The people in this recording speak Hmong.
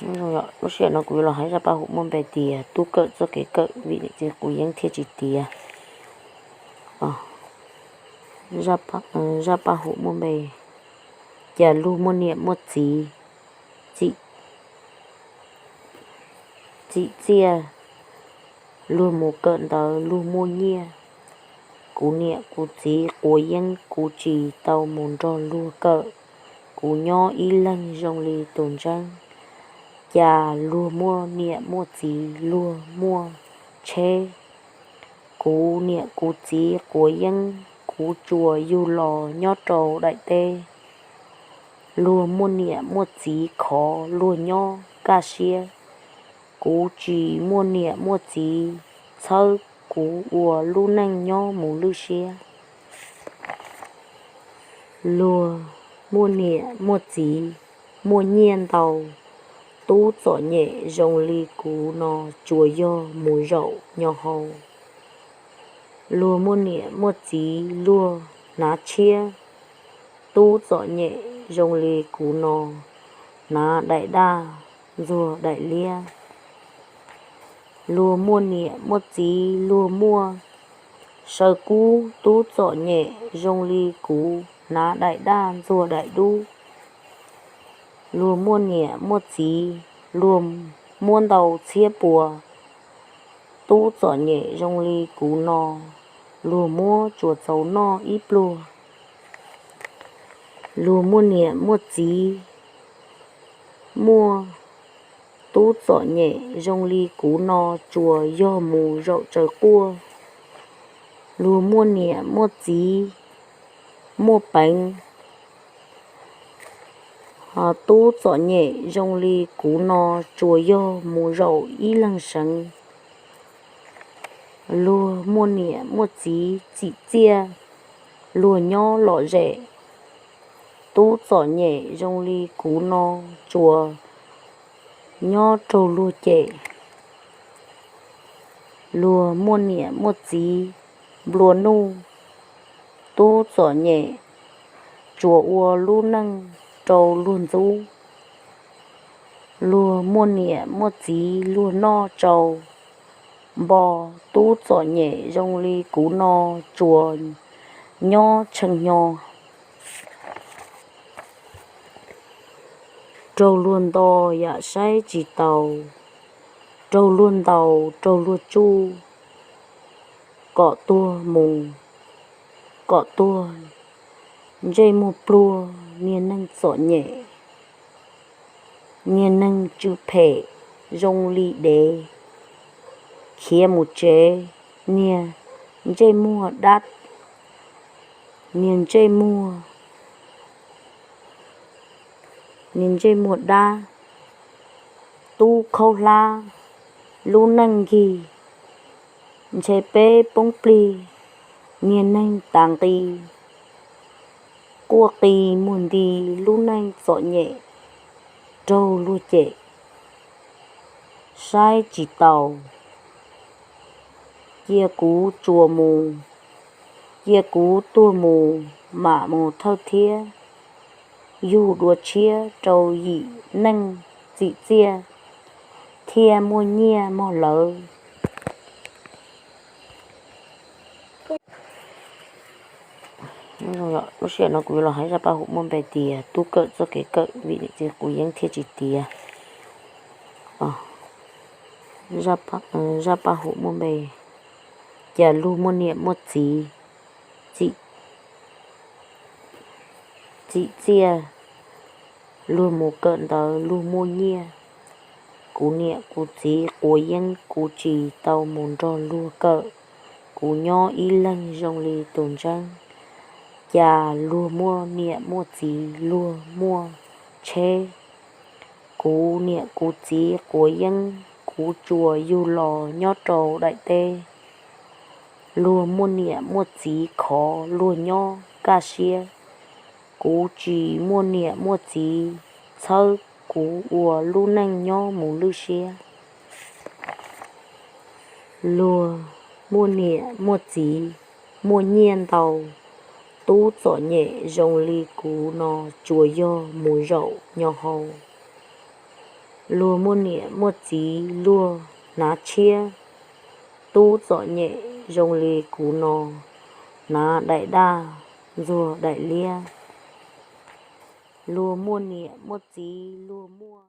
Lub sij hawm no kuv yuav los hais zaj paj huam muaj npe tias Tub Kawm txoj kev kawm vim niam txiv quav yeeb thiaj tsis tiav. Zaj paj huam muaj npe, cas luag muaj niam muaj txiv txim txiaj, luag mus kawm ntawv luag muaj nyiaj. Kuv niam kuv txiv quav yeeb kuv tsis tau mus nrog luag kawm, kuv nyob ib leeg zoo li tus ntseeb. Cas luag muaj niam muaj txiv luag muaj tsheb, kuv niam kuv txiv quav yeeb kuv tsuas yug los nyob rau daim teb. Luag muaj niam muaj txiv khov luag nyob kaj siab, kuv tsis muaj niam muaj txiv txhawb kuv ua lub neej nyob mus lwj siab. Luag muaj niam muaj txiv muaj nyiaj ntau, tub txom nyem zoo li kuv no tsuas yog mus zaum nyo hau. Luag muaj niam muaj txiv luag hnav tshiab, tub txom nyem zoo li kuv no hnav daim daj ntxuag daim liab. Luag muaj niam muaj txiv luag muaj saw kub, tub txom nyem zoo li kuv hnav daim daj ntxuag daim dub. Luag muaj niam muaj txiv luag muab ntau txhiab puas, tub txom nyem zoo li kuv no luag muab tsuas txaus noj ib pluag. Luag muaj niam muaj txiv muaj, tub txom nyem zoo li kuv no tsuas yog mus zaum tsaws quaj. Luag muaj niam muaj txiv muaj peev, tub txom nyem zoo li kuv no tsuas yog mus zaum ib leeg seev. Luag muaj niam muaj txiv txim txiaj, luag nyob lom zem, tub txom nyem zoo li kuv no tsuas nyob raug luag cem. Luag muaj niam muaj txiv nplua nuj, tub txom nyem tsuas ua lub neej rau luag ntxub. Luag muaj niam muaj txiv luag noj tsau npo, tub txom nyem zoo li kuv no tsuas nyob tshee hnyo raug luag nto yam saib tsis taus, raug luag ntaus raug luag tsuj, kom tuag mus kom tuag, ntsej muag pluag niag neeg txom nyem. Niag neeg tsw phem zoo li dev, khiav mus tsev, niag ntsej muag dab, niag ntsej muag, niag ntsej muag dab, tub khaub hlab, lub neej nkig, ntshe peb poob plig, niag neeg tas nqi, quaj qi muag nti, lub neej txom nyem raug luag cem, saib tsis taus. Cia kuv tsuas mus, cia kuv tuag mus mam mus thawj thiab, yug dua tshiab rau yim neej txim txiaj thiaj muaj nyiaj mog lawv. Lub sij hawm no kuv yuav los hais zaj paj huam muaj npe tias Tub Kawm txoj kev kawm vim niam txiv quav yeeb thiaj tsis tiav. Zaj paj huam muaj npe, cas luag muaj niam muaj txiv txim txiaj, luag mus kawm ntawv luag muaj nyiaj. Kuv niam kuv txiv quav yeeb kuv tsis tau mus nrog luag kawm, kuv nyob ib leeg zoo li tus ntseeb. Cas luag muaj niam muaj txiv luag muaj tsheb, kuv niam kuv txiv quav yeeb kuv tsuas yug los nyob rau daim teb. Luag muaj niam muaj txiv khov luag nyob kaj siab, kuv tsis muaj niam muaj txiv txhawb kuv ua lub neej nyob mus lwj siab. Luag muaj niam muaj txiv muaj nyiaj ntau, tub txom nyem zoo li kuv no tsuas yog mus zaum nyo hau. Luag muaj niam muaj txiv luag hnav tshiab, tub txom nyem zoo li kuv no, hnav daim daj ntxuag daim liab. Luag muaj niam muaj txiv luag muaj